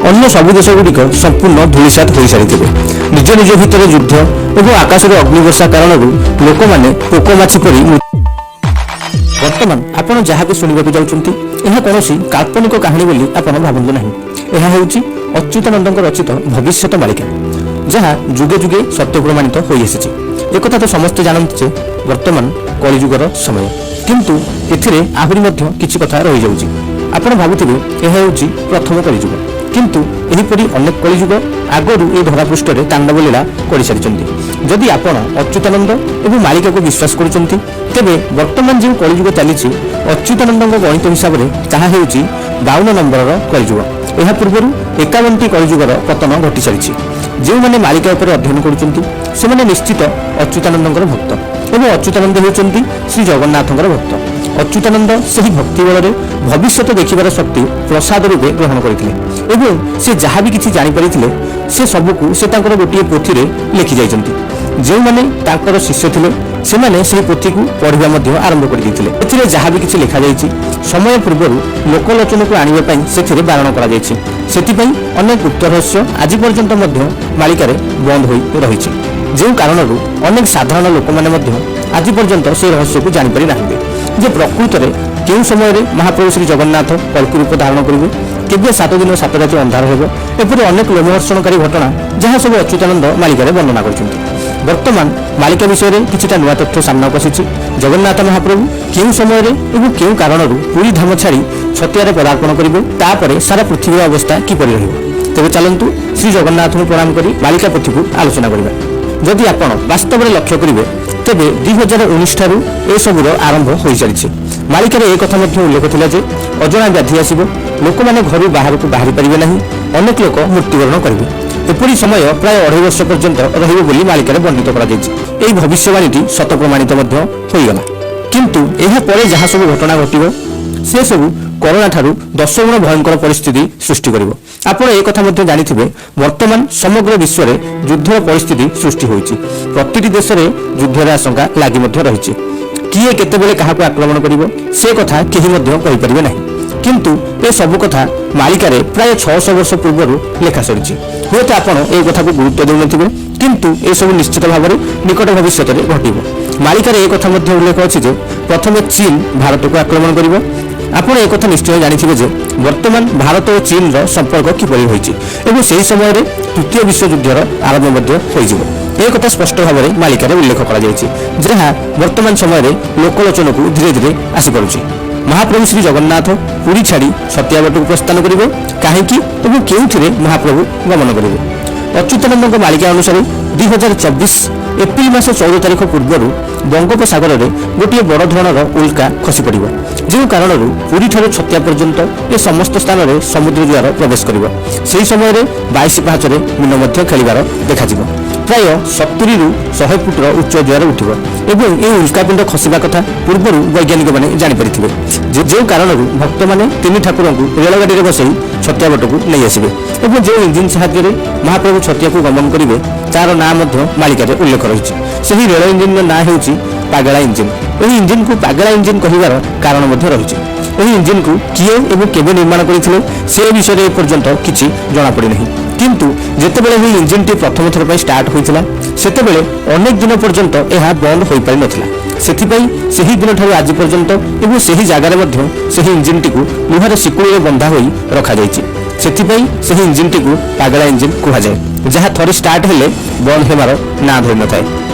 ଅନ୍ୟ ସବୁ ଦେଶଗୁଡ଼ିକ ସମ୍ପୂର୍ଣ୍ଣ ଧୂଳିସାତ ହୋଇସାରିଥିବେ। ନିଜ ନିଜ ଭିତରେ ଯୁଦ୍ଧ ଏବଂ ଆକାଶରୁ ଅଗ୍ନିବର୍ଷା କାରଣରୁ ଲୋକମାନେ ପୋକମାଛି ପରି। ବର୍ତ୍ତମାନ ଆପଣ ଯାହା ବି ଶୁଣିବାକୁ ଯାଉଛନ୍ତି, ଏହା କୌଣସି କାଳ୍ପନିକ କାହାଣୀ ବୋଲି ଆପଣ ଭାବନ୍ତୁ ନାହିଁ। ଏହା ହେଉଛି ଅଚ୍ୟୁତାନନ୍ଦଙ୍କ ରଚିତ ଭବିଷ୍ୟତ ମାଳିକା, ଯାହା ଯୁଗେ ଯୁଗେ ସତ୍ୟ ପ୍ରମାଣିତ ହୋଇଆସିଛି। ଏକଥା ତ ସମସ୍ତେ ଜାଣନ୍ତି ଯେ ବର୍ତ୍ତମାନ କଳିଯୁଗର ସମୟ। କିନ୍ତୁ ଏଥିରେ ଆହୁରି ମଧ୍ୟ କିଛି କଥା ରହିଯାଉଛି। ଆପଣ ଭାବୁଥିବେ ଏହା ହେଉଛି ପ୍ରଥମ କଳିଯୁଗ, କିନ୍ତୁ ଏହିପରି ଅନେକ କଳିଯୁଗ ଆଗରୁ ଏ ଧରାପୃଷ୍ଠରେ ତାଣ୍ଡବ ଲୀଳା କରିସାରିଛନ୍ତି। ଯଦି ଆପଣ ଅଚ୍ୟୁତାନନ୍ଦ ଏବଂ ମାଳିକାକୁ ବିଶ୍ୱାସ କରୁଛନ୍ତି, ତେବେ ବର୍ତ୍ତମାନ ଯେଉଁ କଳିଯୁଗ ଚାଲିଛି, ଅଚ୍ୟୁତାନନ୍ଦଙ୍କ ଗଣିତ ହିସାବରେ ତାହା ହେଉଛି 52 ନମ୍ବରର କଳିଯୁଗ। ଏହା ପୂର୍ବରୁ 51ଟି କଳିଯୁଗର ପତନ ଘଟିସାରିଛି। ଯେଉଁମାନେ ମାଳିକା ଉପରେ ଅଧ୍ୟୟନ କରୁଛନ୍ତି, ସେମାନେ ନିଶ୍ଚିତ ଅଚ୍ୟୁତାନନ୍ଦଙ୍କର ଭକ୍ତ ଏବଂ ଅଚ୍ୟୁତାନନ୍ଦ ହେଉଛନ୍ତି ଶ୍ରୀ ଜଗନ୍ନାଥଙ୍କର ଭକ୍ତ। ଅଚ୍ୟୁତାନନ୍ଦ ସେହି ଭକ୍ତି ବଳରେ ଭବିଷ୍ୟତ ଦେଖିବାର ଶକ୍ତି ପ୍ରସାଦ ରୂପେ ଗ୍ରହଣ କରିଥିଲେ ଏବଂ ସେ ଯାହା ବି କିଛି ଜାଣିପାରିଥିଲେ, ସେ ସବୁକୁ ସେ ତାଙ୍କର ଗୋଟିଏ ପୋଥିରେ ଲେଖି ଯାଇଛନ୍ତି। ଯେଉଁମାନେ ତାଙ୍କର ଶିଷ୍ୟ ଥିଲେ, ସେମାନେ ସେହି ପୋଥିକୁ ପଢ଼ିବା ମଧ୍ୟ ଆରମ୍ଭ କରିଦେଇଥିଲେ। ଏଥିରେ ଯାହା ବି କିଛି ଲେଖାଯାଇଛି, ସମୟ ପୂର୍ବରୁ ଲୋକଲୋଚନକୁ ଆଣିବା ପାଇଁ ସେଥିରେ ବାରଣ କରାଯାଇଛି। ସେଥିପାଇଁ ଅନେକ ଗୁପ୍ତ ରହସ୍ୟ ଆଜି ପର୍ଯ୍ୟନ୍ତ ମଧ୍ୟ ମାଳିକାରେ ବନ୍ଦ ହୋଇ ରହିଛି, ଯେଉଁ କାରଣରୁ ଅନେକ ସାଧାରଣ ଲୋକମାନେ ମଧ୍ୟ ଆଜି ପର୍ଯ୍ୟନ୍ତ ସେ ରହସ୍ୟକୁ ଜାଣିପାରି ନାହାନ୍ତି ଯେ ପ୍ରକୃତରେ କେଉଁ ସମୟରେ ମହାପ୍ରଭୁ ଶ୍ରୀ ଜଗନ୍ନାଥ କଳ୍କି ରୂପ ଧାରଣ କରିବେ, କେବେ 7 ଦିନ 7 ରାତି ଅନ୍ଧାର ହେବ, ଏପରି ଅନେକ ଲୋମହର୍ଷଣକାରୀ ଘଟଣା, ଯାହା ସବୁ ଅଚ୍ୟୁତାନନ୍ଦ ମାଳିକାରେ ବର୍ଣ୍ଣନା କରିଛନ୍ତି। ବର୍ତ୍ତମାନ ମାଳିକା ବିଷୟରେ କିଛିଟା ନୂଆ ତଥ୍ୟ ସାମ୍ନାକୁ ଆସିଛି। ଜଗନ୍ନାଥ ମହାପ୍ରଭୁ କେଉଁ ସମୟରେ ଏବଂ କେଉଁ କାରଣରୁ ପୁରୀ ଧାମ ଛାଡ଼ି ଛତିଆରେ ପଦାର୍ପଣ କରିବେ, ତାପରେ ସାରା ପୃଥିବୀର ଅବସ୍ଥା କିପରି ରହିବ? ତେବେ ଚାଲନ୍ତୁ, ଶ୍ରୀ ଜଗନ୍ନାଥଙ୍କୁ ପ୍ରଣାମ କରି ମାଳିକା ପୋଥିକୁ ଆଲୋଚନା କରିବା। ଯଦି ଆପଣ ବାସ୍ତବରେ ଲକ୍ଷ୍ୟ କରିବେ, ତେବେ 2019 ଠାରୁ ଏସବୁର ଆରମ୍ଭ ହୋଇସାରିଛି। ମାଳିକାରେ ଏ କଥା ମଧ୍ୟ ଉଲ୍ଲେଖ ଥିଲା ଯେ ଅଜଣା ବ୍ୟାଧି ଆସିବ, ଲୋକମାନେ ଘରୁ ବାହାରକୁ ବାହାରି ପାରିବେ ନାହିଁ, ଅନେକ ଲୋକ ମୃତ୍ୟୁବରଣ କରିବେ। ଏପରି ସମୟ ପ୍ରାୟ 2.5 ବର୍ଷ ପର୍ଯ୍ୟନ୍ତ ରହିବ ବୋଲି ମାଳିକାରେ ବର୍ଣ୍ଣିତ କରାଯାଇଛି। ଏହି ଭବିଷ୍ୟବାଣୀଟି ସତ ପ୍ରମାଣିତ ମଧ୍ୟ ହୋଇଗଲା। କିନ୍ତୁ ଏହା ପରେ ଯାହା ସବୁ ଘଟଣା ଘଟିବ, ସେ ସବୁ କରୋନା ଠାରୁ 10 ଗୁଣ ଭୟଙ୍କର ପରିସ୍ଥିତି ସୃଷ୍ଟି କରିବ। ଆପଣ ଏ କଥା ମଧ୍ୟ ଜାଣିଥିବେ, ବର୍ତ୍ତମାନ ସମଗ୍ର ବିଶ୍ୱରେ ଯୁଦ୍ଧର ପରିସ୍ଥିତି ସୃଷ୍ଟି ହୋଇଛି। ପ୍ରତିଟି ଦେଶରେ ଯୁଦ୍ଧର ଆଶଙ୍କା ଲାଗି ମଧ୍ୟ ରହିଛି। କିଏ କେତେବେଳେ କାହାକୁ ଆକ୍ରମଣ କରିବ, ସେ କଥା କେହି ମଧ୍ୟ କହିପାରିବେ ନାହିଁ। କିନ୍ତୁ ଏ ସବୁ କଥା ମାଳିକାରେ ପ୍ରାୟ 600 ବର୍ଷ ପୂର୍ବରୁ ଲେଖା ସରିଛି। ହୁଏତ ଆପଣ ଏ କଥାକୁ ଗୁରୁତ୍ୱ ଦେଉନଥିବେ, କିନ୍ତୁ ଏସବୁ ନିଶ୍ଚିତ ଭାବରେ ନିକଟ ଭବିଷ୍ୟତରେ ଘଟିବ। ମାଳିକାରେ ଏ କଥା ମଧ୍ୟ ଉଲ୍ଲେଖ ଅଛି ଯେ ପ୍ରଥମେ ଚୀନ ଭାରତକୁ ଆକ୍ରମଣ କରିବ। ଆପଣ ଏ କଥା ନିଶ୍ଚୟ ଜାଣିଥିବେ ଯେ ବର୍ତ୍ତମାନ ଭାରତ ଓ ଚୀନର ସମ୍ପର୍କ କିପରି ହୋଇଛି ଏବଂ ସେହି ସମୟରେ ତୃତୀୟ ବିଶ୍ୱଯୁଦ୍ଧର ଆରମ୍ଭ ମଧ୍ୟ ହୋଇଯିବ। ଏ କଥା ସ୍ପଷ୍ଟ ଭାବରେ ମାଳିକାରେ ଉଲ୍ଲେଖ କରାଯାଇଛି, ଯାହା ବର୍ତ୍ତମାନ ସମୟରେ ଲୋକଲୋଚନକୁ ଧୀରେ ଧୀରେ ଆସିପାରୁଛି। ମହାପ୍ରଭୁ ଶ୍ରୀ ଜଗନ୍ନାଥ ପୁରୀ ଛାଡ଼ି ଛତିଆବଟକୁ ପ୍ରସ୍ଥାନ କରିବେ କାହିଁକି ଏବଂ କେଉଁଥିରେ ମହାପ୍ରଭୁ ଗମନ କରିବେ? ଅଚ୍ୟୁତାନନ୍ଦଙ୍କ ମାଳିକା ଅନୁସାରେ 2024 ଏପ୍ରିଲ ମାସ 14 ତାରିଖ ପୂର୍ବରୁ ବଙ୍ଗୋପସାଗରରେ ଗୋଟିଏ ବଡ଼ ଧରଣର ଉଲ୍କା ଖସି ପଡ଼ିବ, ଯେଉଁ କାରଣରୁ ପୁରୀଠାରୁ ଛତିଆ ପର୍ଯ୍ୟନ୍ତ ଏ ସମସ୍ତ ସ୍ଥାନରେ ସମୁଦ୍ର ଜୁଆର ପ୍ରବେଶ କରିବ। ସେହି ସମୟରେ 22 ପାହାଚରେ ମୀନ ମଧ୍ୟ ଖେଳିବାର ଦେଖାଯିବ। ପ୍ରାୟ 70ରୁ 100 ଫୁଟର ଉଚ୍ଚ ଜୁଆର ଉଠିବ ଏବଂ ଏହି ଉଲ୍କାପିଣ୍ଡ ଖସିବା କଥା ପୂର୍ବରୁ ବୈଜ୍ଞାନିକମାନେ ଜାଣିପାରିଥିବେ, ଯେଉଁ କାରଣରୁ ଭକ୍ତମାନେ ତିନି ଠାକୁରଙ୍କୁ ରେଳଗାଡ଼ିରେ ବସାଇ ଛତିଆବଟକୁ ନେଇ ଆସିବେ। ଏବଂ ଯେଉଁ ଇଞ୍ଜିନ୍ ସାହାଯ୍ୟରେ ମହାପ୍ରଭୁ ଛତିଆକୁ ଗମନ କରିବେ, ତାର ନାଁ ମଧ୍ୟ ମାଳିକାରେ ଉଲ୍ଲେଖ ରହିଛି। ସେହି ରେଳ ଇଞ୍ଜିନ୍ର ନାଁ ହେଉଛି ପାଗଳା ଇଞ୍ଜିନ୍। ଏହି ଇଞ୍ଜିନ୍କୁ ପାଗଳା ଇଞ୍ଜିନ୍ କହିବାର କାରଣ ମଧ୍ୟ ରହିଛି। ଏହି ଇଞ୍ଜିନ୍କୁ କିଏ ଏବଂ କେବେ ନିର୍ମାଣ କରିଥିଲେ, ସେ ବିଷୟରେ ଏପର୍ଯ୍ୟନ୍ତ କିଛି ଜଣାପଡ଼ିନାହିଁ। କିନ୍ତୁ ଯେତେବେଳେ ଏହି ଇଞ୍ଜିନ୍ଟି ପ୍ରଥମ ଥର ପାଇଁ ଷ୍ଟାର୍ଟ ହୋଇଥିଲା, ସେତେବେଳେ ଅନେକ ଦିନ ପର୍ଯ୍ୟନ୍ତ ଏହା ବନ୍ଦ ହୋଇପାରିନଥିଲା। ସେଥିପାଇଁ ସେହି ଦିନଠାରୁ ଆଜି ପର୍ଯ୍ୟନ୍ତ ଏବଂ ସେହି ଜାଗାରେ ମଧ୍ୟ ସେହି ଇଞ୍ଜିନ୍ଟିକୁ ଲୁହାର ଶିକୁଳିରେ ବନ୍ଧା ହୋଇ ରଖାଯାଇଛି। ସେଥିପାଇଁ ସେହି ଇଞ୍ଜିନ୍ଟିକୁ ପାଗଳା ଇଞ୍ଜିନ୍ କୁହାଯାଏ, ଯାହା ଥରେ ଷ୍ଟାର୍ଟ ହେଲେ ବନ୍ଦ ହେବାର ନାଁ ଧରିନଥାଏ।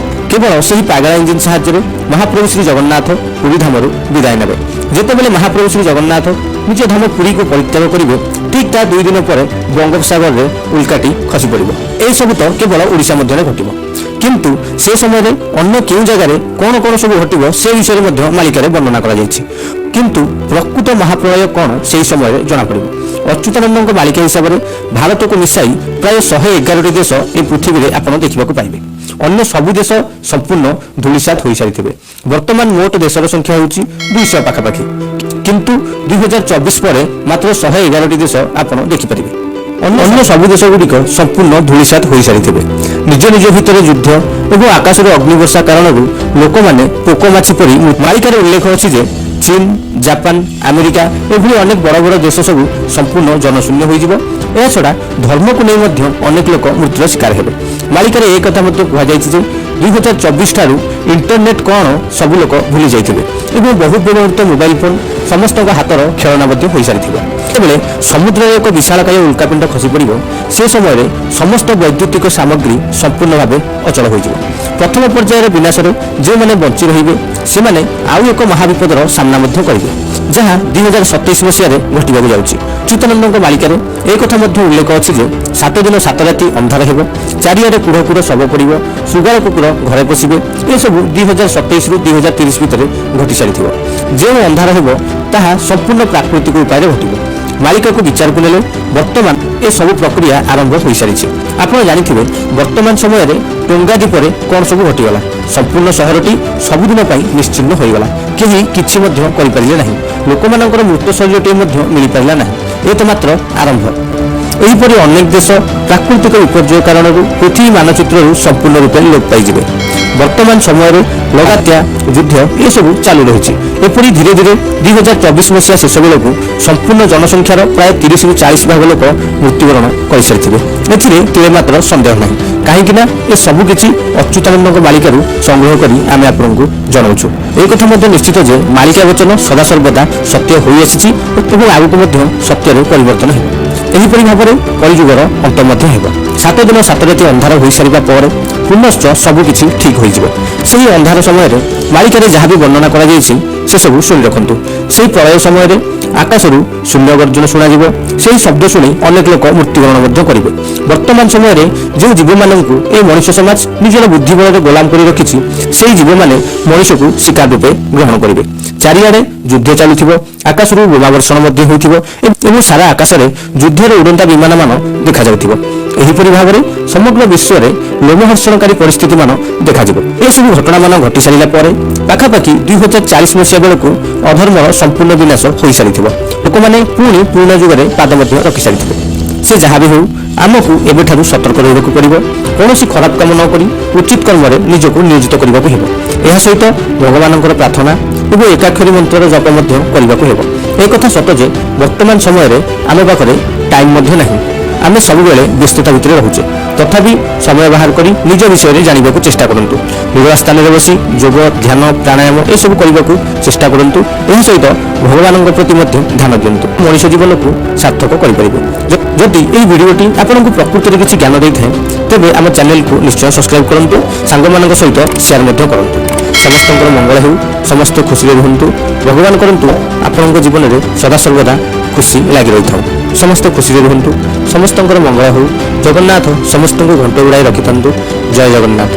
କେବଳ ସେହି ପାଗଳା ଇଞ୍ଜିନ୍ ସାହାଯ୍ୟରେ ମହାପ୍ରଭୁ ଶ୍ରୀ ଜଗନ୍ନାଥ ପୁରୀ ଧାମରୁ ବିଦାୟ ନେବେ। ଯେତେବେଳେ ମହାପ୍ରଭୁ ଶ୍ରୀ ଜଗନ୍ନାଥ ନିଜ ଧାମ ପୁରୀକୁ ପରିତ୍ୟାଗ କରିବେ, ଠିକ୍ ତା 2 ଦିନ ପରେ ବଙ୍ଗୋପସାଗରରେ ଉଲ୍କାଟି ଖସି ପଡ଼ିବ। ଏସବୁ ତ କେବଳ ଓଡ଼ିଶା ମଧ୍ୟରେ ଘଟିବ, କିନ୍ତୁ ସେ ସମୟରେ ଅନ୍ୟ କେଉଁ ଜାଗାରେ କ'ଣ କ'ଣ ସବୁ ଘଟିବ, ସେ ବିଷୟରେ ମଧ୍ୟ ମାଳିକାରେ ବର୍ଣ୍ଣନା କରାଯାଇଛି। କିନ୍ତୁ ପ୍ରକୃତ ମହାପ୍ରଳୟ କ'ଣ, ସେହି ସମୟରେ ଜଣାପଡ଼ିବ। ଅଚ୍ୟୁତାନନ୍ଦଙ୍କ ମାଳିକା ହିସାବରେ ଭାରତକୁ ମିଶାଇ ପ୍ରାୟ 111ଟି ଦେଶ ଏ ପୃଥିବୀରେ ଆପଣ ଦେଖିବାକୁ ପାଇବେ। ଅନ୍ୟ ସବୁ ଦେଶ ସମ୍ପୂର୍ଣ୍ଣ ଧୂଳିସାତ ହୋଇସାରିଥିବେ। ବର୍ତ୍ତମାନ ମୋଟ ଦେଶର ସଂଖ୍ୟା ହେଉଛି 200 ପାଖାପାଖି, କିନ୍ତୁ 2024 ପରେ ମାତ୍ର 111ଟି ଦେଶ ଆପଣ ଦେଖିପାରିବେ। ଅନ୍ୟ ସବୁ ଦେଶଗୁଡ଼ିକ ସମ୍ପୂର୍ଣ୍ଣ ଧୂଳିସାତ ହୋଇସାରିଥିବେ। ନିଜ ନିଜ ଭିତରେ ଯୁଦ୍ଧ ଏବଂ ଆକାଶରୁ ଅଗ୍ନିବର୍ଷା କାରଣରୁ ଲୋକମାନେ ପୋକମାଛି ପରି। ମାଳିକାରେ ଉଲ୍ଲେଖ ଅଛି ଯେ ଚୀନ, ଜାପାନ, ଆମେରିକା ଏଭଳି ଅନେକ ବଡ଼ ବଡ଼ ଦେଶ ସବୁ ସମ୍ପୂର୍ଣ୍ଣ ଜନଶୂନ୍ୟ ହୋଇଯିବ। ଏହାଛଡ଼ା ଧର୍ମକୁ ନେଇ ମଧ୍ୟ ଅନେକ ଲୋକ ମୃତ୍ୟୁର ଶିକାର ହେବେ। ମାଳିକାରେ ଏ କଥା ମଧ୍ୟ କୁହାଯାଇଛି ଯେ 2024 ଠାରୁ ଇଣ୍ଟରନେଟ୍ କ'ଣ ସବୁ ଲୋକ ଭୁଲି ଯାଇଥିବେ ଏବଂ ବହୁ ବ୍ୟବହୃତ ମୋବାଇଲ ଫୋନ୍ ସମସ୍ତଙ୍କ ହାତର ଖେଳନା ମଧ୍ୟ ହୋଇସାରିଥିବ। ଯେତେବେଳେ ସମୁଦ୍ରରେ ଏକ ବିଶାଳକାୟ ଉଲ୍କାପିଣ୍ଡ ଖସି ପଡ଼ିବ, ସେ ସମୟରେ ସମସ୍ତ ବୈଦ୍ୟୁତିକ ସାମଗ୍ରୀ ସମ୍ପୂର୍ଣ୍ଣ ଭାବେ ଅଚଳ ହୋଇଯିବ। ପ୍ରଥମ ପର୍ଯ୍ୟାୟର ବିନାଶରେ ଯେଉଁମାନେ ବଞ୍ଚି ରହିବେ, ସେମାନେ ଆଉ ଏକ ମହାବିପଦର ସାମ୍ନା ମଧ୍ୟ କରିବେ, ଯାହା 2027 ମସିହାରେ ଘଟିବାକୁ ଯାଉଛି। ଅଚ୍ୟୁତାନନ୍ଦଙ୍କ ମାଳିକାରେ ଏ କଥା ମଧ୍ୟ ଉଲ୍ଲେଖ ଅଛି ଯେ 7 ଦିନ 7 ରାତି ଅନ୍ଧାର ହେବ, ଚାରିଆଡ଼େ କୁଢ଼ କୁଢ଼ ଶବ ପଡ଼ିବ, ଶୃଗାଳ କୁକୁର ଘରେ ପଶିବେ। ଏସବୁ 2027ରୁ 2030 ଭିତରେ ଘଟି ସାରିଥିବ। ଯେଉଁ ଅନ୍ଧାର ହେବ, ତାହା ସମ୍ପୂର୍ଣ୍ଣ ପ୍ରାକୃତିକ ଉପାୟରେ ଘଟିବ। ମାଳିକାକୁ ବିଚାରକୁ ନେଲେ ବର୍ତ୍ତମାନ ଏସବୁ ପ୍ରକ୍ରିୟା ଆରମ୍ଭ ହୋଇସାରିଛି। ଆପଣ ଜାଣିଥିବେ ବର୍ତ୍ତମାନ ସମୟରେ ଟୋଙ୍ଗା ଦ୍ୱୀପରେ କ'ଣ ସବୁ ଘଟିଗଲା। ସମ୍ପୂର୍ଣ୍ଣ ସହରଟି ସବୁଦିନ ପାଇଁ ନିଶ୍ଚିହ୍ନ ହୋଇଗଲା। କେହି କିଛି ମଧ୍ୟ କରିପାରିଲେ ନାହିଁ। ଲୋକମାନଙ୍କର ମୃତ ଶରୀରଟିଏ ମଧ୍ୟ ମିଳିପାରିଲା ନାହିଁ। ଏ ତ ମାତ୍ର ଆରମ୍ଭ। ଏହିପରି ଅନେକ ଦେଶ ପ୍ରାକୃତିକ ବିପର୍ଯ୍ୟୟ କାରଣରୁ ପୃଥିବୀ ମାନଚିତ୍ରରୁ ସମ୍ପୂର୍ଣ୍ଣ ରୂପେ ଲୋପ ପାଇଯିବେ। ବର୍ତ୍ତମାନ ସମୟରେ ଲଗାତାର ଯୁଦ୍ଧ ଏସବୁ ଚାଲୁ ରହିଛି। ଏପରି ଧୀରେ ଧୀରେ 2024 ମସିହା ଶେଷ ବେଳକୁ ସମ୍ପୂର୍ଣ୍ଣ ଜନସଂଖ୍ୟାର ପ୍ରାୟ 30ରୁ 40 ଭାଗ ଲୋକ ମୃତ୍ୟୁବରଣ କରିସାରିଥିବେ, ଏଥିରେ ତିଳେ ମାତ୍ର ସନ୍ଦେହ ନାହିଁ। କାହିଁକି ନା ଏ ସବୁ କିଛି ଅଚ୍ୟୁତାନନ୍ଦଙ୍କ ମାଳିକାରୁ ସଂଗ୍ରହ କରି ଆମେ ଆପଣଙ୍କୁ ଜଣାଉଛୁ। ଏହି କଥା ମଧ୍ୟ ନିଶ୍ଚିତ ଯେ ମାଳିକା ବଚନ ସଦାସର୍ବଦା ସତ୍ୟ ହୋଇଆସିଛି ଏବଂ ଆଗକୁ ମଧ୍ୟ ସତ୍ୟରେ ପରିବର୍ତ୍ତନ ହେବ। ଏହିପରି ଭାବରେ କଳିଯୁଗର ଅନ୍ତ ମଧ୍ୟ ହେବ। 7 ଦିନ 7 ରାତି ଅନ୍ଧାର ହୋଇସାରିବା ପରେ ପୁନଶ୍ଚ ସବୁକିଛି ଠିକ୍ ହୋଇଯିବ। ସେହି ଅନ୍ଧାର ସମୟରେ ମାଳିକାରେ ଯାହା ବି ବର୍ଣ୍ଣନା କରାଯାଇଛି, ସେସବୁ ଶୁଣି ରଖନ୍ତୁ। ସେହି ପ୍ରଳୟ ସମୟରେ ଆକାଶରୁ ଶୂନ୍ୟ ଗର୍ଜନ ଶୁଣାଯିବ। ସେହି ଶବ୍ଦ ଶୁଣି ଅନେକ ଲୋକ ମୃତ୍ୟୁବରଣ ମଧ୍ୟ କରିବେ। ବର୍ତ୍ତମାନ ସମୟରେ ଯେଉଁ ଜୀବମାନଙ୍କୁ ଏ ମଣିଷ ସମାଜ ନିଜର ବୁଦ୍ଧି ବଳରେ ଗୋଲାମ କରି ରଖିଛି, ସେହି ଜୀବମାନେ ମଣିଷକୁ ଶିକାର ରୂପେ ଗ୍ରହଣ କରିବେ। ଚାରିଆଡ଼େ ଯୁଦ୍ଧ ଚାଲୁଥିବ, ଆକାଶରୁ ବୋମା ବର୍ଷଣ ମଧ୍ୟ ହେଉଥିବ ଏବଂ ସାରା ଆକାଶରେ ଯୁଦ୍ଧର ଉଡ଼ନ୍ତା ବିମାନମାନ ଦେଖାଯାଉଥିବ। ଏହିପରି ଭାବରେ ସମଗ୍ର ବିଶ୍ୱରେ ଲୋମହର୍ଷଣକାରୀ ପରିସ୍ଥିତିମାନ ଦେଖାଯିବ। ଏସବୁ ଘଟଣାମାନ ଘଟି ସାରିଲା ପରେ ପାଖାପାଖି 2040 ମସିହା ବେଳକୁ ଅଧର୍ମର ସମ୍ପୂର୍ଣ୍ଣ ବିନାଶ ହୋଇସାରିଥିବ। ଲୋକମାନେ ପୁଣି ପୁରୁଣା ଯୁଗରେ ପାଦ ମଧ୍ୟ ରଖିସାରିଥିବେ। ସେ ଯାହା ବି ହେଉ, ଆମକୁ ଏବେଠାରୁ ସତର୍କ ରହିବାକୁ ପଡ଼ିବ। କୌଣସି ଖରାପ କାମ ନ କରି ଉଚିତ କର୍ମରେ ନିଜକୁ ନିୟୋଜିତ କରିବାକୁ ହେବ। ଏହା ସହିତ ଭଗବାନଙ୍କର ପ୍ରାର୍ଥନା ଏବଂ ଏକାକ୍ଷରୀ ମନ୍ତ୍ରର ଜପ ମଧ୍ୟ କରିବାକୁ ହେବ। ଏ କଥା ସତ ଯେ ବର୍ତ୍ତମାନ ସମୟରେ ଆମ ପାଖରେ ଟାଇମ୍ ମଧ୍ୟ ନାହିଁ। ଆମେ ସବୁବେଳେ ବ୍ୟସ୍ତତା ଭିତରେ ରହୁଛେ। ତଥାପି ସମୟ ବାହାର କରି ନିଜ ବିଷୟରେ ଜାଣିବାକୁ ଚେଷ୍ଟା କରନ୍ତୁ। ନିରୋଳା ସ୍ଥାନରେ ବସି ଯୋଗ, ଧ୍ୟାନ, ପ୍ରାଣାୟାମ ଏସବୁ କରିବାକୁ ଚେଷ୍ଟା କରନ୍ତୁ। ଏହା ସହିତ ଭଗବାନଙ୍କ ପ୍ରତି ମଧ୍ୟ ଧ୍ୟାନ ଦିଅନ୍ତୁ। ମଣିଷ ଜୀବନକୁ ସାର୍ଥକ କରିପାରିବେ। ଯଦି ଏହି ଭିଡ଼ିଓଟି ଆପଣଙ୍କୁ ପ୍ରକୃତରେ କିଛି ଜ୍ଞାନ ଦେଇଥାଏ, ତେବେ ଆମ ଚ୍ୟାନେଲକୁ ନିଶ୍ଚୟ ସବସ୍କ୍ରାଇବ୍ କରନ୍ତୁ, ସାଙ୍ଗମାନଙ୍କ ସହିତ ସେୟାର ମଧ୍ୟ କରନ୍ତୁ। ସମସ୍ତଙ୍କର ମଙ୍ଗଳ ହେଉ, ସମସ୍ତେ ଖୁସିରେ ରୁହନ୍ତୁ। ଭଗବାନ କରନ୍ତୁ ଆପଣଙ୍କ ଜୀବନରେ ସଦାସର୍ବଦା ଖୁସି ଲାଗି ରହିଥାଉ। ସମସ୍ତେ ଖୁସିରେ ରୁହନ୍ତୁ, ସମସ୍ତଙ୍କର ମଙ୍ଗଳ ହେଉ। ଜଗନ୍ନାଥ ସମସ୍ତଙ୍କୁ ଘଣ୍ଟ ଘୋଡ଼ାଇ ରଖିଥାନ୍ତୁ। ଜୟ ଜଗନ୍ନାଥ।